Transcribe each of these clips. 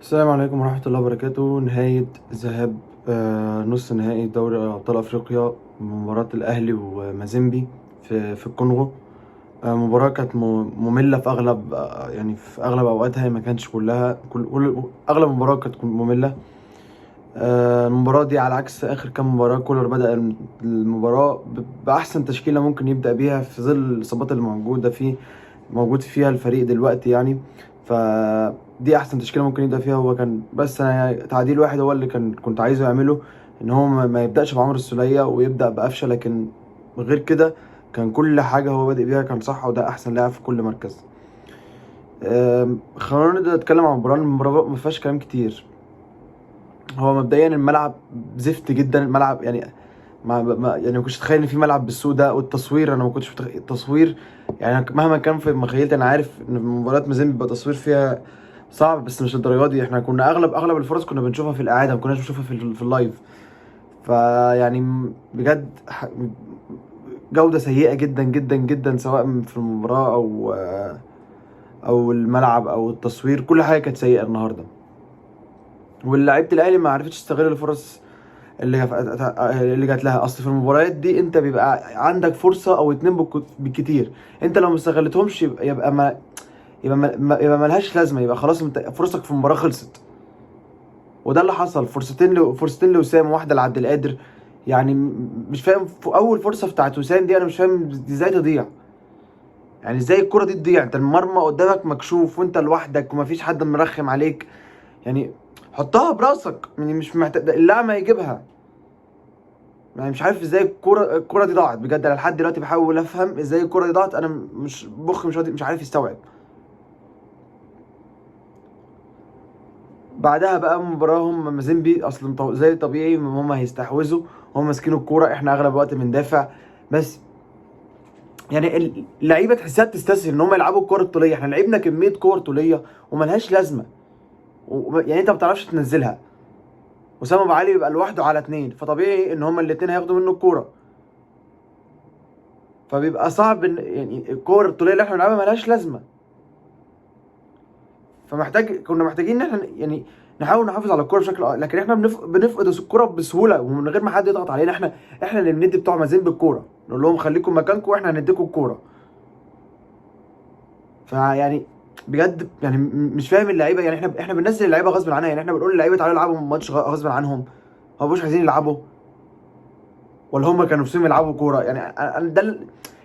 السلام عليكم ورحمة الله وبركاته. نهاية ذهاب نص نهائي دوري أبطال أفريقيا، مباراة الأهلي ومازيمبي في الكونغو. مباراة كانت مملة في أغلب، يعني في أغلب أوقاتها، ما كانتش كلها، كل أغلب المباراة كانت مملة. المباراة دي على عكس آخر كام مباراة، كولر بدأ المباراة بأحسن تشكيلة ممكن يبدأ بيها في ظل الإصابات اللي موجود فيها الفريق دلوقتي يعني. فدي أحسن تشكيلة ممكن يبدأ فيها. هو كان بس أنا تعديل واحد هو اللي كنت عايزه يعمله، إن هو ما يبدأش بعمرو السولية ويبدأ بقفشة، لكن غير كده كان كل حاجة هو بادئ بيها كان صح، وده أحسن لاعب في كل مركز. خلونا نبدأ نتكلم عن المباراة. المباراة ما فيهاش كلام كتير. هو مبدئيا الملعب زفت جدا، الملعب يعني ما ما يعني ما كنتش اتخيل ان في ملعب بالسوء ده. والتصوير انا ما كنتش التصوير يعني مهما كان في مخيلتي، انا عارف ان مباريات مازيمبي بيبقى التصوير فيها صعب، بس مش للدرجة دي. احنا كنا اغلب الفرص كنا بنشوفها في الاعادة، ما كناش بنشوفها في ال live. فيعني بجد جوده سيئه جدا جدا جدا، سواء في المباراة او الملعب او التصوير، كل حاجة كانت سيئه النهارده. واللاعيبه الاهلي ما عرفتش تستغل الفرص اللي جات لها. اصل في المباريات دي انت بيبقى عندك فرصة او اتنين بالكتير، انت لو ما استغلتهمش يبقى ملهاش لازمه، يبقى خلاص انت فرصك في المباراة خلصت. وده اللي حصل، فرصتين لوسام وواحدة لعبد القادر. يعني مش فاهم اول فرصة بتاعت وسام دي انا مش فاهم ازاي تضيع، يعني ازاي الكره دي تضيع؟ انت المرمى قدامك مكشوف وانت لوحدك ومفيش حد مرخم عليك، يعني حطها براسك، يعني مش محتاج اللاعب ما يجيبها. يعني مش عارف ازاي الكرة دي ضاعت بجد. انا لحد دلوقتي بحاول افهم ازاي الكرة دي ضاعت، انا مش مخي مش عارف يستوعب. بعدها بقى مباراة هم مازيمبي اصلا زي الطبيعي هم هيستحوذوا، هم ماسكين الكورة، احنا اغلب الوقت بندافع. بس يعني اللعيبة تحسها بتستسهل ان هم يلعبوا الكورة الطولية. احنا لعبنا كمية كور طولية وملهاش لازمة، يعني انت ما بتعرفش تنزلها. وسام ابو علي بيبقى لوحده على اتنين، فطبيعي ان هما الاتنين هياخدوا منه الكورة، فبيبقى صعب ان يعني الكورة الطولية اللي احنا بنلعبها ملهاش لازمة. كنا محتاجين ان احنا يعني نحاول نحافظ على الكورة بشكل لكن احنا بنفقد الكورة بسهولة ومن غير ما حد يضغط علينا. احنا اللي بندي بتوع مازيمبي الكورة، نقول لهم خليكم مكانكم واحنا هنديكم الكورة. فيعني بجد يعني مش فاهم اللعيبة، يعني احنا بننزل اللعيبة غصب عنها، يعني احنا بنقول للعيبة تعالوا العبوا ماتش غصب عنهم، هم مش عايزين يلعبوا ولا هم كانوا نفسهم يلعبوا كورة. يعني انا ده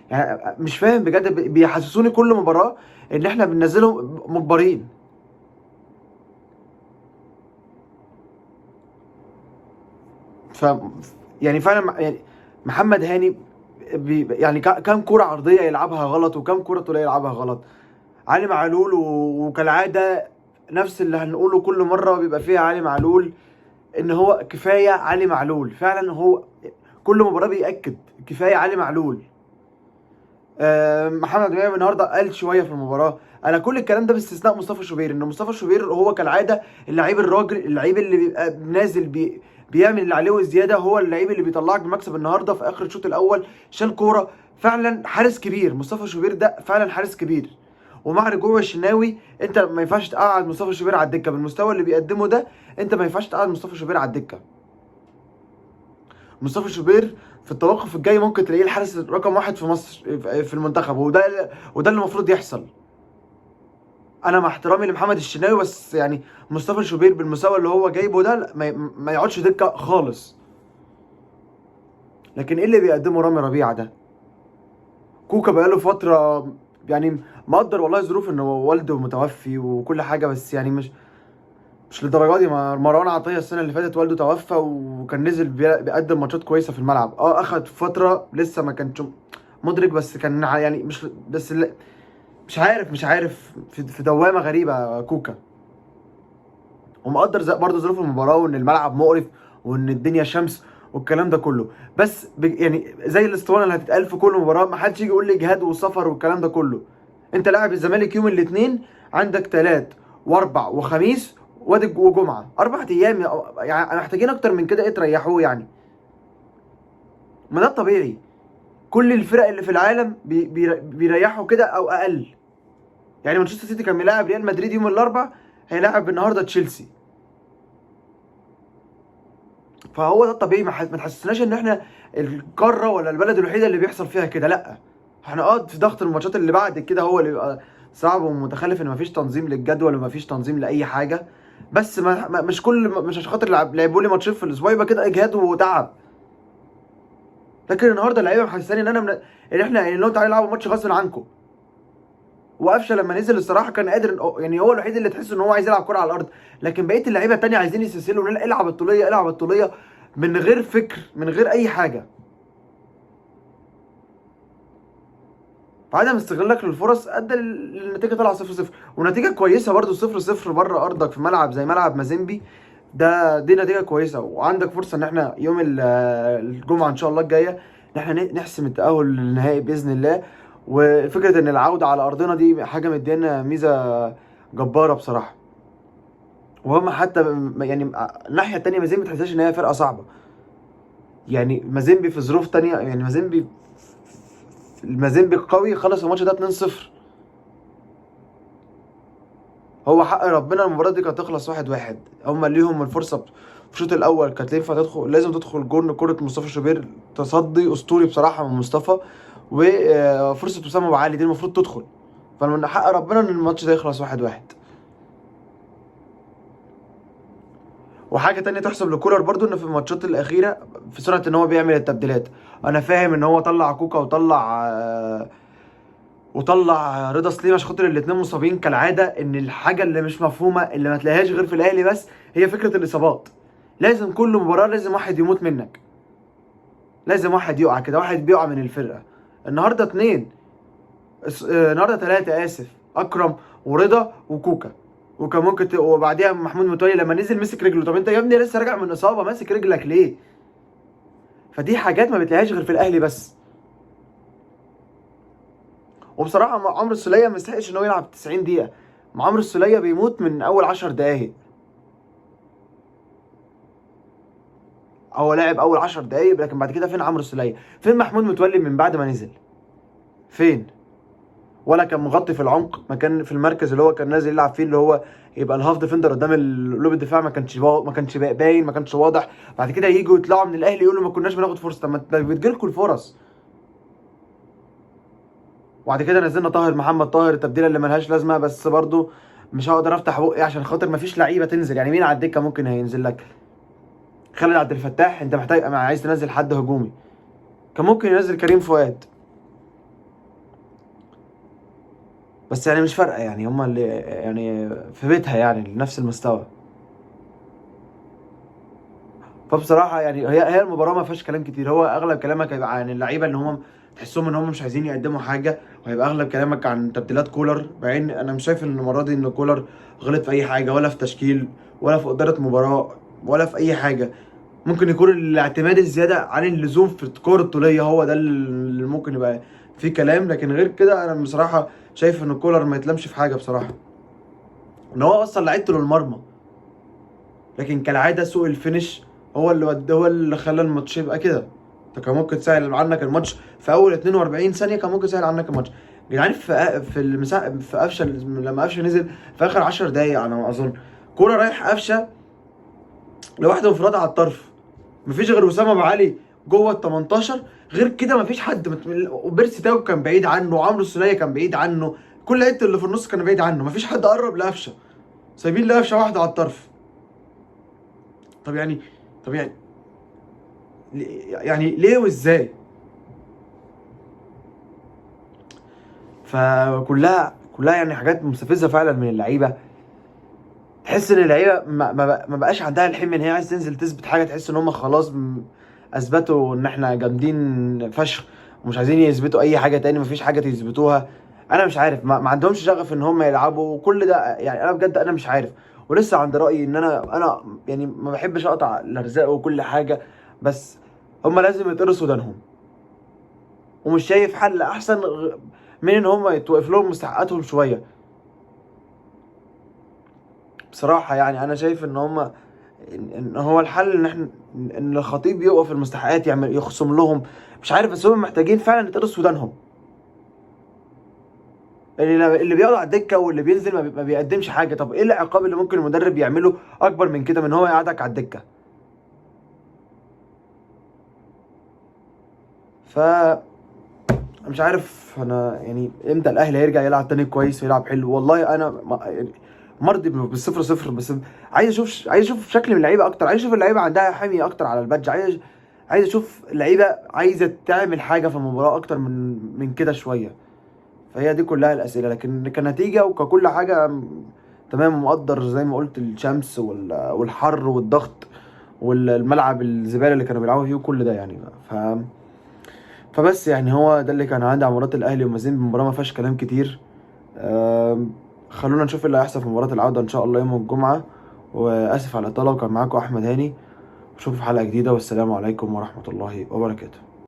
يعني مش فاهم بجد، بيحسسوني كل مباراة ان احنا بننزلهم مجبرين. ف يعني فعلا يعني محمد هاني يعني كام كورة عرضية يلعبها غلط وكام كورة طوليه يلعبها غلط. علي معلول وكالعادة نفس اللي هنقوله كل مرة بيبقى فيها علي معلول، ان هو كفاية علي معلول. فعلا هو كل مباراة بيأكد كفاية علي معلول. محمد عبد المنعم النهارده قال شوية في المباراة. انا كل الكلام ده باستثناء مصطفى شوبير، ان مصطفى شوبير هو كالعادة اللعيب الراجل، اللعيب اللي بيبقى نازل بيعمل اللي عليه وزيادة، هو اللعيب اللي بيطلعك بمكسب. النهارده في اخر الشوط الاول شال كورة، فعلا حارس كبير مصطفى شوبير ده، فعلا حارس كبير. ومع رجوع الشناوي انت ما ينفعش تقعد مصطفى شوبير على الدكة بالمستوى اللي بيقدمه ده، انت ما ينفعش تقعد مصطفى شوبير على الدكة. مصطفى شوبير في التوقف الجاي ممكن تلاقيه الحارس رقم 1 في مصر في المنتخب، وده اللي المفروض يحصل. انا مع احترامي لمحمد الشناوي، بس يعني مصطفى شوبير بالمستوى اللي هو جايبه ده ما يقعدش دكه خالص. لكن ايه اللي بيقدمه رامي ربيعة ده؟ كوكا بقاله فترة يعني مقدر والله ظروف ان والده متوفي وكل حاجة، بس يعني مش للدرجة دي. مروان عطية السنة اللي فاتت والده توفى وكان نزل بيقدم ماتشات كويسة في الملعب، اخد فترة لسه ما كانش مدرك، بس كان يعني مش بس مش عارف، مش عارف في دوامه غريبة كوكا. ومقدر برضه ظروف المباراة وان الملعب مقرف وان الدنيا شمس والكلام ده كله، بس يعني زي الاسطوانة اللي هتتقال في كل مباراة، ما حدش يجي يقول لي اجهاد وسفر والكلام ده كله. انت لاعب الزمالك يوم الاثنين، عندك تلات واربع وخميس وادي وجمعه، 4 ايام، يعني محتاجين اكتر من كده ايه تريحوه يعني؟ ما ده الطبيعي، كل الفرق اللي في العالم بيريحوا كده او اقل. يعني مانشستر سيتي كان بيلاعب ريال مدريد يوم الاربع، هيلاعب النهارده تشيلسي. فهو ده الطبيعي، ما تحسسناش ان احنا القارة ولا البلد الوحيدة اللي بيحصل فيها كده، لا احنا في ضغط الماتشات اللي بعد كده هو اللي بيبقى صعب ومتخلف، ان مفيش تنظيم للجدول ومفيش تنظيم لاي حاجة. بس ما مش كل مش عشان خاطر لعبوا لي ماتشين في الاسبوع يبقى كده اجهاد وتعب. لكن النهارده اللعيبة محسساني ان انا ان احنا يعني لو تعالوا العبوا ماتش غصب عنكم. وقفشه لما نزل الصراحة كان قادر، يعني هو الوحيد اللي تحس ان هو عايز يلعب كره على الارض، لكن بقية اللعيبة التانية عايزين يستسهلوا، لا العب الطوليه العب الطوليه من غير فكر من غير اي حاجة. فعدم استغلالك للفرص ادى للنتيجة طلع 0-0، ونتيجة كويسة برده 0-0 بره ارضك في ملعب زي ملعب مازيمبي، دي نتيجة كويسة. وعندك فرصة ان احنا يوم الجمعة ان شاء الله الجاية ان احنا نحسم التاهل للنهائي باذن الله. وفكره ان العودة على ارضنا دي حاجة مدينا ميزة جبارة بصراحة. وهم حتى يعني الناحية الثانية مازيمبي ما تحسش ان هي فرقه صعبة، يعني مازيمبي في ظروف ثانية، يعني مازيمبي قوي خلص الماتش ده 2-0، هو حق ربنا المباراة دي كانت تخلص 1-1. هم ليهم الفرصة في الشوط الاول كانت ينفع تدخل، لازم تدخل جون، كره مصطفى شوبير تصدي اسطوري بصراحة من مصطفى، وفرصه اسامة ابو علي دي المفروض تدخل. فمن حق ربنا ان الماتش ده يخلص 1-1. وحاجه تانية تحسب لكولر برضو، ان في الماتشات الاخيرة في سرعة ان هو بيعمل التبديلات. انا فاهم ان هو طلع كوكا وطلع رضا سليم عشان خاطر الاثنين مصابين كالعادة. ان الحاجة اللي مش مفهومه اللي ما تلاقيهاش غير في الاهلي بس هي فكرة الاصابات. لازم كل مباراة لازم واحد يموت منك، لازم واحد يقع كده، واحد بيقع من الفرقة. النهارده 2، النهارده 3 اسف، اكرم ورضا وكوكا، وكان ممكن وبعديها محمود متولي لما نزل مسك رجله. طب انت يا ابني لسه راجع من اصابه ماسك رجلك ليه؟ فدي حاجات ما بتلاقيهاش غير في الاهلي بس. وبصراحة عمرو السوليه ما يستحقش ان هو يلعب 90 دقيقة. عمرو السوليه بيموت من اول 10 دقائق، هو لعب اول 10 دقائق، لكن بعد كده فين عمرو السوليه؟ فين محمود متولي من بعد ما نزل؟ فين؟ ولا كان مغطي في العمق، ما كان في المركز اللي هو كان نازل يلعب فيه اللي هو يبقى ال half defender قدام قلوب الدفاع، ما كانش باين، ما كانش واضح. بعد كده يجوا يطلعوا من الاهلي يقولوا ما كناش بناخد فرصة. طب ما بتجيلكوا الفرص. وبعد كده نزلنا طاهر محمد طاهر، التبديله اللي ملهاش لازمه، بس برضو مش هقدر افتح بقي عشان خاطر ما فيش لعيبة تنزل. يعني مين على الدكة ممكن هينزل لك؟ خالد عبد الفتاح، انت محتاج عايز تنزل حد هجومي، كان ممكن ينزل كريم فؤاد، بس يعني مش فارقه، يعني هما اللي يعني في بيتها يعني نفس المستوى. فبصراحة يعني هي المباراة ما فيهاش كلام كتير، هو اغلب كلامك هيبقى عن اللعيبة اللي هم تحسهم ان هم مش عايزين يقدموا حاجة، وهيبقى اغلب كلامك عن تبديلات كولر. مع ان انا مش شايف ان المرة دي ان كولر غلط في اي حاجة، ولا في تشكيل، ولا في ادارة مباراة، ولا في اي حاجة. ممكن يكون الاعتماد الزيادة عن اللزوم في الكره الطوليه هو ده اللي ممكن يبقى فيه كلام، لكن غير كده انا بصراحة شايف ان كولر ما يتلمش في حاجة بصراحة، ان هو وصل لعيبته للمرمى، لكن كالعادة سوء ال finish هو اللي خلى الماتش يبقى كده. انت كان ممكن تسهل عنك الماتش في اول 42 ثانية، كان ممكن تسهل عنك الماتش يا جدعان. في المساحة في قفشه، لما قفشه نزل في اخر 10 دقايق على ما اظن، كورة رايح قفشه لوحده انفراد على الطرف، مفيش غير وسام ابو علي جوه ال 18، غير كده مفيش حد. وبيرسي تاو كان بعيد عنه، وعمرو السوليه كان بعيد عنه، كل حتة اللي في النص كان بعيد عنه، مفيش حد قرب لقفشه، سايبين لقفشه واحدة على الطرف. طب يعني ليه وازاي؟ فكلها يعني حاجات مستفزة فعلا من اللعيبة. تحس ان اللعيبة ما بقاش عندها الحمل ان هي عايز تنزل تثبت حاجة، تحس ان هم خلاص اثبتوا ان احنا جامدين فشخ ومش عايزين يثبتوا اي حاجة تاني، مفيش حاجة يثبتوها. انا مش عارف، ما عندهمش شغف ان هم يلعبوا وكل ده. يعني انا بجد انا مش عارف، ولسه عند رايي ان انا يعني ما بحبش اقطع الارزاق وكل حاجة، بس هم لازم يتقرصوا ودانهم، ومش شايف حل احسن من ان هم يتوقف لهم مستحقاتهم شوية بصراحة. يعني انا شايف ان هم ان هو الحل ان احنا ان الخطيب يوقف المستحقات، يعمل يخصم لهم، مش عارف، بس هم محتاجين فعلا يتقرصوا ودانهم. اللي بيقعد على الدكة واللي بينزل ما بيقدمش حاجة. طب ايه العقاب اللي ممكن المدرب يعمله اكبر من كده، من هو يقعدك على الدكة؟ ف مش عارف انا يعني امتى الاهلي هيرجع يلعب تاني كويس ويلعب حلو. والله انا يعني مرضي بال0-0، بس عايز اشوف شكل من اللعيبة اكتر، عايز اشوف اللعيبة عندها حمية اكتر على البادج، عايز اشوف اللعيبة عايزه تعمل حاجة في المباراة اكتر من كده شوية. فهي دي كلها الاسئلة، لكن كنتيجة وككل حاجة تمام، ومقدر زي ما قلت الشمس والحر والضغط والملعب الزبالة اللي كانوا بيلعبوا فيه وكل ده يعني. فبس يعني هو ده اللي كان عندي على مباراة الاهلي ومازيمبي. المباراة ما فيهاش كلام كتير. خلونا نشوف اللي هيحصل في مباراة العودة ان شاء الله يوم الجمعة. واسف على الاطالة، وكان معاكم احمد هاني، اشوفكم في حلقة جديدة، والسلام عليكم ورحمة الله وبركاته.